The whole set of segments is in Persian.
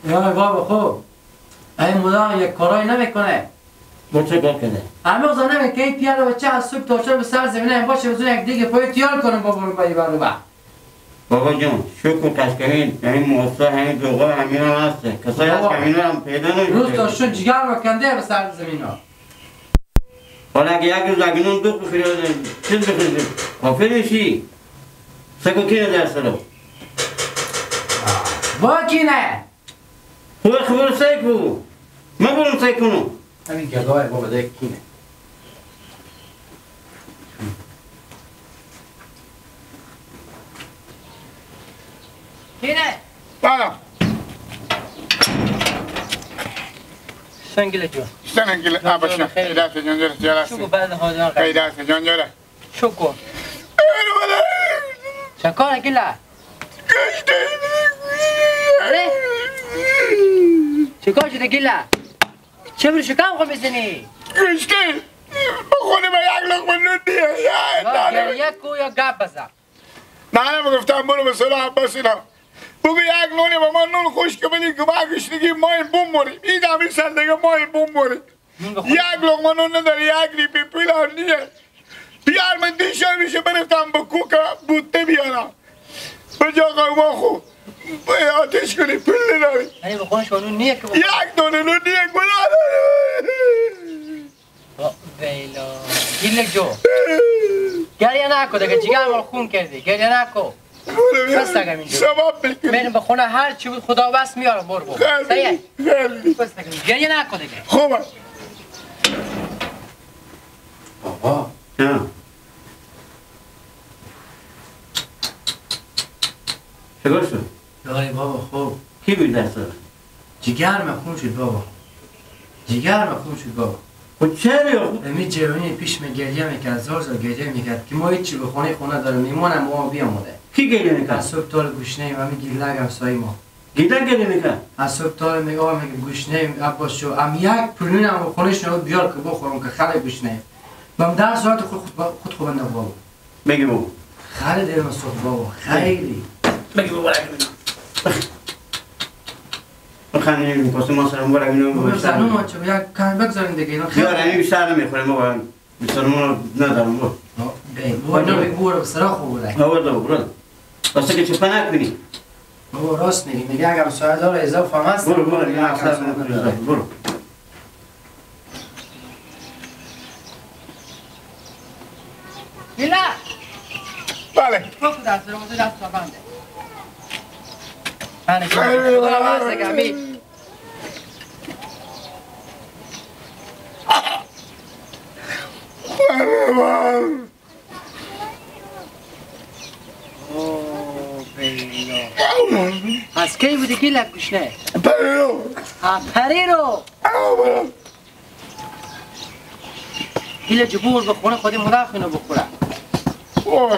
یا بابا خوب این مدام یک کارایی نمیکنه. با چه کار کنه؟ همه اوزا نمیکنه این پیاده بچه از صبح تا شب سر زمینه این باشه بزن یک دیگه پای تیار کنم بابا رو بایی برو با. بابا جون شکر کشکهین همین موسا همین دوغا همین هم هسته کسایی هست که همین هم پیدا نمیشه. روز تا شد جگر رو کنده به سر زمین ها. حالا اگه یک روز اگه نون دوغ بخوری چیز بخوری کافر میشی. سگو کینه در سرو؟ با کینه؟ خوبه خوبه سعی کو من برم سعی کنم. همین گدای بابا ده کینه. کینه؟ بله. سنگله جون. سنگله آباشا. خیلی دست جان جره جلسه. شکر بعد حاضر. خیلی دست جان جره. شکر. چکار گله؟ آره؟ چیکار شده گله؟ چه بر شکم خو میزنی؟ گشته بخونه با یک لقمه نون دیه. یا گریه کو یا گپ بزن. نه نه گفتم برو به سر عباس اینا بگو یک نونی با ما نون خشک بدی که با گشنگی ما این بوم مریم. این همین سندگه ما این بوم مریم. یک لقمه نون نداره یک ریپی پول هم نیه. بیار من دیشب میشه برفتم با کوک بوته بیارم به جا قوما خو آتش کنی پول نداری. یعنی به خونش نون نیه که یک دونه نون نیه گناه داره. بیلا گیلک جو گریه نکن دیگه جگر ما خون کردی گریه نکن. بس نگم اینجا سبب بکنی بریم به خونه هر چی بود خدا بس میارم برو برو. صحیح بس نگم گریه نکن دیگه. خوبه بابا. چگار شد؟ یاری بابا خوب کی بود دست داره؟ جگر مخون شد بابا. جگر مخون شد بابا. خود چرا؟ امی جوانی پیش می گریه میکرد زار زار گریه میکرد که ما هیچی به خونه خونه داریم میمونم ما بیامده. کی گریه میکرد؟ از صبح تا گوشنه ایم امی گیلک همسایه ما. گیلک گریه میکرد؟ از صبح تا میگه آقا میگه گوشنه ایم عباس شو ام یک پرنون هم خونهش نبود بیار که بخورم که خیلی گوشنه ایم. من در ساعت خود خوبنده بابا. بگی بابا. خیلی دلم سوخت بابا خیلی. بگی بابا بخندیم می‌خواستیم ما سرم برم اینو بگم زنم ما چه یک کم بگذاریم دیگه اینا خیلی یار همین بیشتر نمیخوریم بابا بیشتر ما ندارم بابا بابا اینا بگو برو سرا خوب بوده آورده برو واسه که چپا نکنی بابا راست میگی میگه اگه همسایه داره اضافه هم هست برو برو برو میلا بله بخو دست رو دست رو بنده من خدا واسه گمی از کی بودی گیلک گوشنه؟ پریرو پریرو گیل جبور به خونه خودی مادر خونه بخوره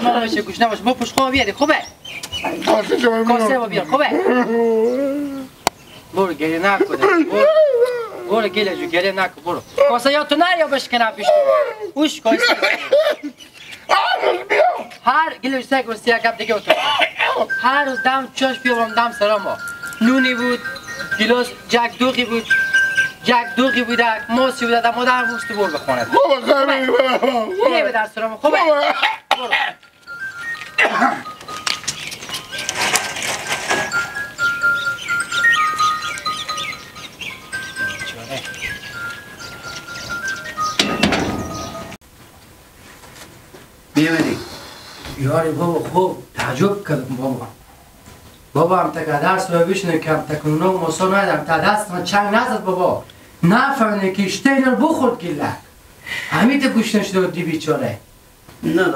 ما نمیشه گوشنه باشه با پشت خواه بیاری خوبه کاسه با بیار خوبه برو گریه نکن برو گیل جو گریه نکن برو کاسه یا تو نر یا بشکنه پیش تو اوش کاسه هر گیل جو سگ ورسی یک دیگه اتو هر روز دم چاش بیارم دم سرما نونی بود گیلاس جک دوغی بود جک دوغی بود ماسی بود دم مادر روز تو برو به خونه خوبه به در سرما خوبه برو بیامدی یاری بابا خوب تعجب کردم بابا بابا هم تا درس رو بشنه که هم تا کنونو موسا ندم تا دست من چنگ نزد بابا نفهمنه که اشته اینا رو بخورد گیلک همین تا گوش نشده بود دی بیچاره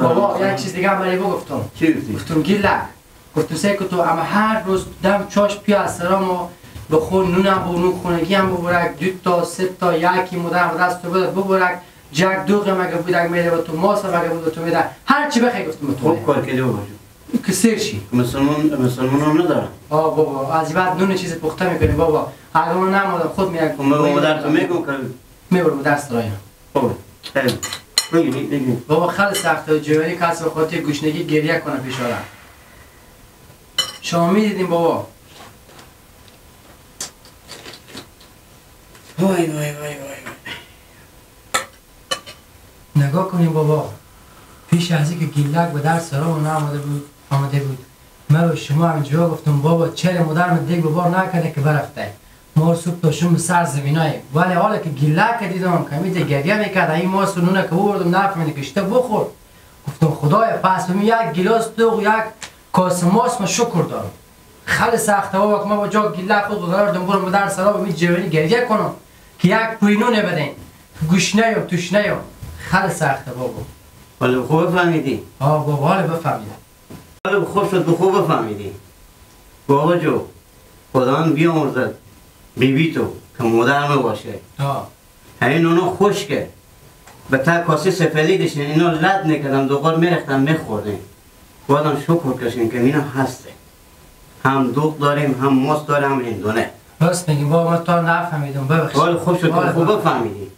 بابا یک چیز دیگه هم برای بگفتم چی گفتی؟ گفتم گیلک گفتم سعی که تو اما هر روز دم چاش پیا از سرامو بخور نونم بو نون خونگی هم ببرک دو تا سه تا یکی مدرم دست تو بده ببرک جک دوغ مگه بودک میده با تو ماست مگه بود تو میده هر چی بخوای گفتم تو خوب کار کردی بابا که سیر شی مسلمان هم ندارم آه بابا از بعد نون چیز پخته میکنی بابا اگه من نمودم خود میگم من مادر تو میگم که میبرم دست رایم خب خیلی بگی بگی بابا خیلی سخته جوانی کس به خاطر گشنگی گریه کنه پیش آدم. شما میدیدیم بابا. وای وای وای وای. نگاه کنیم بابا، پیش از اینکه گیلک به در سرامون آمده بود من به شما همینجا گفتم بابا چرا مادرم دیگ به بار نکرده که برفته ما صبح تا شام به سر زمیناییم، ولی حالا که گیلک دیدم که میده گریه میکرد این ماست و نونه که بردم نفهمیده کشته بخور، گفتم خدایا پس به یک گیلاس دوغ و یک کاسه ماست من شکر دارم. خیلی سخته بابا که من با جا گیلک خود قرار دادم برم به در سرا می جوانی گریه کنم که یک پوینونه بدین گوشنه یا توشنه یا. خیلی سخته بابا. ولی خوب فهمیدی؟ آه بابا حالا بفهمیدم. حالا خوب شد خوب بفهمیدی. بابا جو خداوند بیامرزد بیبی تو که مادر باشه. آه همین اونو خشکه به تا کاسه سفلی داشتن اینا لد نکردم دوغار میرختم میخوردیم. بادم شکر کشیم که اینا هسته، هم دوغ داریم هم ماست داریم هم هندونه. راست میگیم بابا من تا نفهمیدم ببخشید. حالا خوب شد خوب بفهمیدی.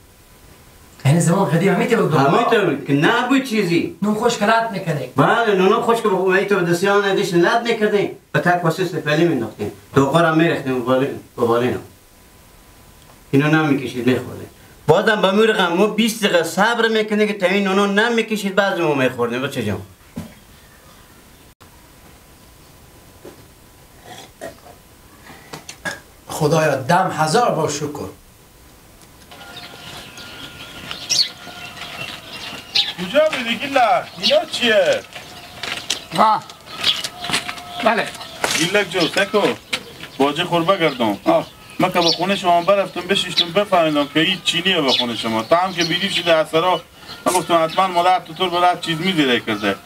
یعنی زمان قدیم همیته بود همیته بود که نبود چیزی. نون خشک لد میکردیم. بله نون خشک به تو دستیان ندیش لد میکردیم به تک واسه سفلی مینداختیم دوغار هم میریختیم به بالینا اینو نمیکشید میخوردیم. بازم به میرقم ما 20 دقیقه صبر میکنیم که تا این نونو نمیکشید بعضی ما میخوردیم. بچه جان خدایا دم هزار بار شکر. کجا بودی گیلک؟ اینا چیه؟ ها بله گیلک جو سکو باجه خوربه گردم. من که به خونه شما برفتم بشیشتم بفهمیدم که هیچ چینیه به خونه شما تا هم که بیدی شده از سرا. من گفتم حتما مادر تو طور برد چیز میزیره کرده.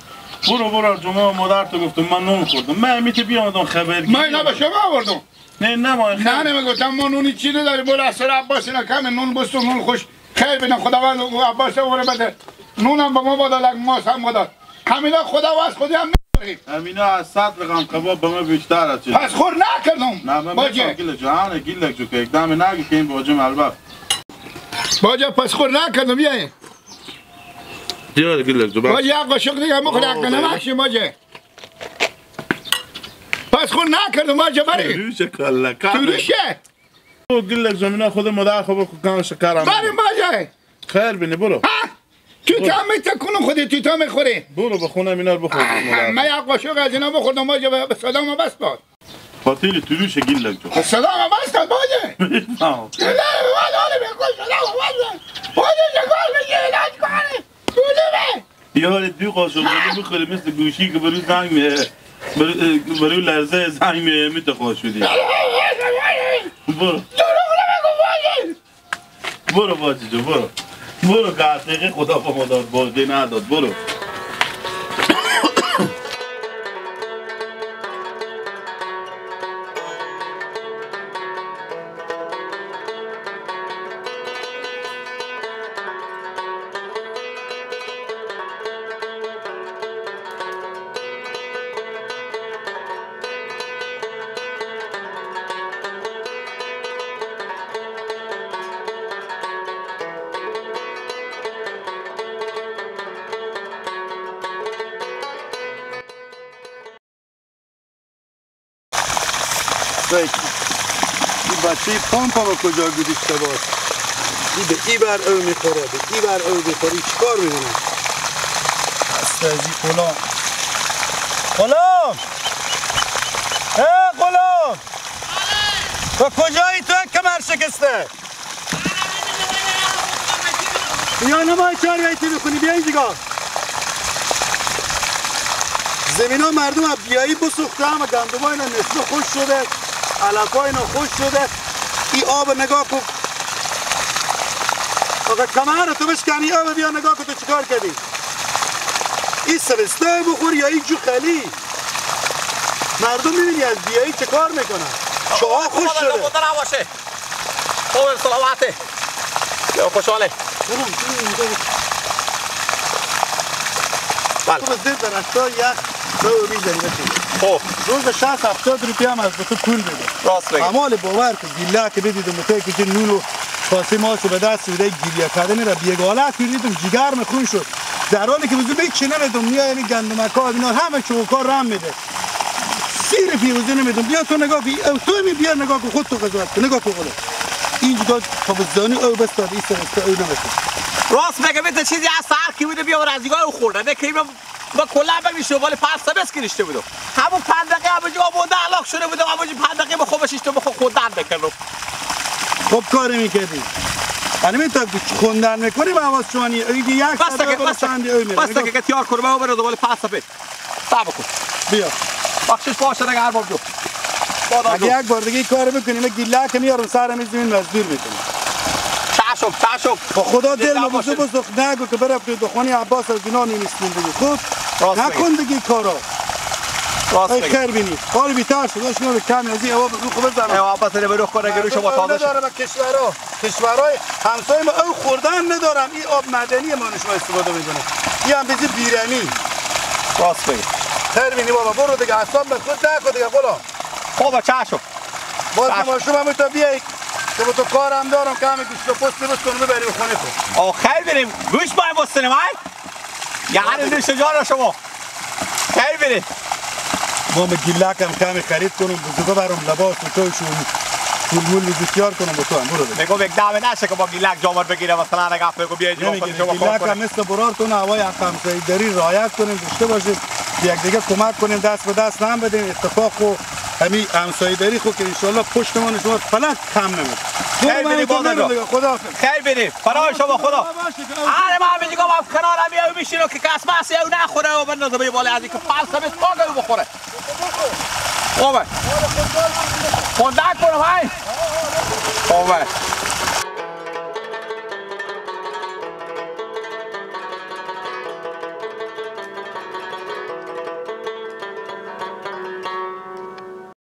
برو برو جمعه مادر تو گفتم من نون خوردم. من همیشه بیامدم خبر من اینا به شما آوردم. نه نه ما نه نه میگفتم ما نونی چی نداری برو از سر عباس اینا کم نون بستون نون خوش خیر بدم خداوند عباس آوره بده نونم به ما بادل ماست هم داد. همینا خدا و از خودی هم میخوریم. همینا از 100 رقم کباب به ما بیشتر از چیز. پس خور نکردم. نه من باجه گیلک جو گیلک جو که اقدام نگی که این باجه ملبف باجه پس خور نکردم. بیاین دیار گیلک جو باجه یک قاشق دیگه مخور یک نمکشیم باجه. پس خور نکردم باجه بری روشه کلا تو روشه گیلک جو مینا خود مادر خب کم شکرم بریم باجه خیر بینی برو. تو تا میتکنم خودی تو تا میخوری برو به خونه اینا رو بخور. من یک قاشق از اینا بخوردم باجه به صدام بس داد. قاتل تروش گیلک جو صدام بس داد باجه. نه باجه چیکار میگی علاج کنه بوده یار دو قاشق بخوری مثل گوشی که برو زنگ می برو لرزه زنگ می میتخوا شدی. برو برو باجه جو برو برو که خدا با ما داد باجه نداد برو. این بچه پامپا با کجا گذاشته باز؟ این به ای بر او میخوره، به ای بر او میخوره، چیکار میکنه؟ از این غلام غلام ای غلام تو کجایی تو کمر شکسته؟ بیا نمای چهار بیتی میخونی بیا اینجا. زمین ها مردم از بیایی بسوخته هم گندم ها اینا نصفه خشک شده، علف ها اینا خشک شده. این آب نگاه کن آقا کمر تو بشکنی آب بیا نگاه کن تو چیکار کردی؟ این سوسته بخور یا این جو خلی؟ مردم میبینی از بیایی چه کار میکنن؟ چاه خشک شده. خوب سلامته خوشحاله. تو به زیر درختا یخ رو میزنی بچه. خب روز 60-70 روپیه هم از به تو پول بده. راست بگی. امال باور که گیله که بدیدم مته که نون و کاسه ماسو به دست بده گیریه کرده میره بیگاله که دیدم جیگر خون شد. در حالی که وضو به چی نمیدم میای این گندمکا اینا همه چوکا رم میده. 30 روپیه وضو نمیدم. بیا تو نگاه کن تو می بیا نگاه کن خود تو قضاوت کن. نگاه کن خودت. اینجا تا به زانی او بستاد این سرسته او نمیشه. راست میگه بیت چیزی از سر کی بوده بیا از او خورده نه که ما کلا بگیشو ولی پس بس گرفته بودم. همون 5 دقیقه همونجا بوده علاق شده بودم همونجا 5 دقیقه بخوابش تو بخو خوندن بکنم. خب کاری میکردی. یعنی تا خوندن میکنی با حواس شوانی ایگه یک بس بس که تیار کنم و برو دوباره پس بده. صبر کن. بیا. بخشش باشه دیگه ارباب جو. اگه یک بار دیگه کار بکنیم گیله که میارم سر میزمین مزدور میکنیم. چشم چشم. با خدا دل ما بزرگ نگو که برم تو دخانی عباس از اینا نیستیم دیگه. خب نکن دیگه کارا. راست میگی. خیر بینی. حال بیتر شد. داشت رو کم از این هوا رو خوب بزنم. هوا عباس رو برو کنه گرو شما تازه شد. ندارم کشورهای همسایه ما او خوردن ندارم. این آب معدنی ما شما استفاده میکنه. این هم بیزی بیرمی. راست میگی. خیر بینی بابا برو دیگه اعصاب به خود نکن دیگه غلام. خب چشم. باز ما شما میتونی بیای که با تو کارم دارم که همه گوشت و پوست بستون ببری به خونه تو. آه خیر بریم. گوش باید بستنیم های؟ یعنی نوش جان شما. خیر بریم. ما به گیلکم کمی خرید کنم بزرگا برام لباس و توشون پول مول بزرگیار کنم با تو هم برو بده. میگم یک دعوه نشه که با گیلک جامر بگیره مثلا اگه بگو بیا اینجا خود شما کار گیلک هم مثل برارتون هوای همسایه داری رعایت کنیم داشته باشیم یک دیگه کمک کنیم دست به دست هم بدیم اتفاق و همین همسایه داری خو که ان شاء الله پشتمان شما فلک کم نمیشه. خیر بریم بازار خدا حافظ. خیر بریم فرای شما خدا. آره ما میگم از کنار میای میشینو که کس ماسی او نخوره و بندازه به بالا از اینکه فلسفه پاک او بخوره. خوبه. خوندک کنم های. خوبه.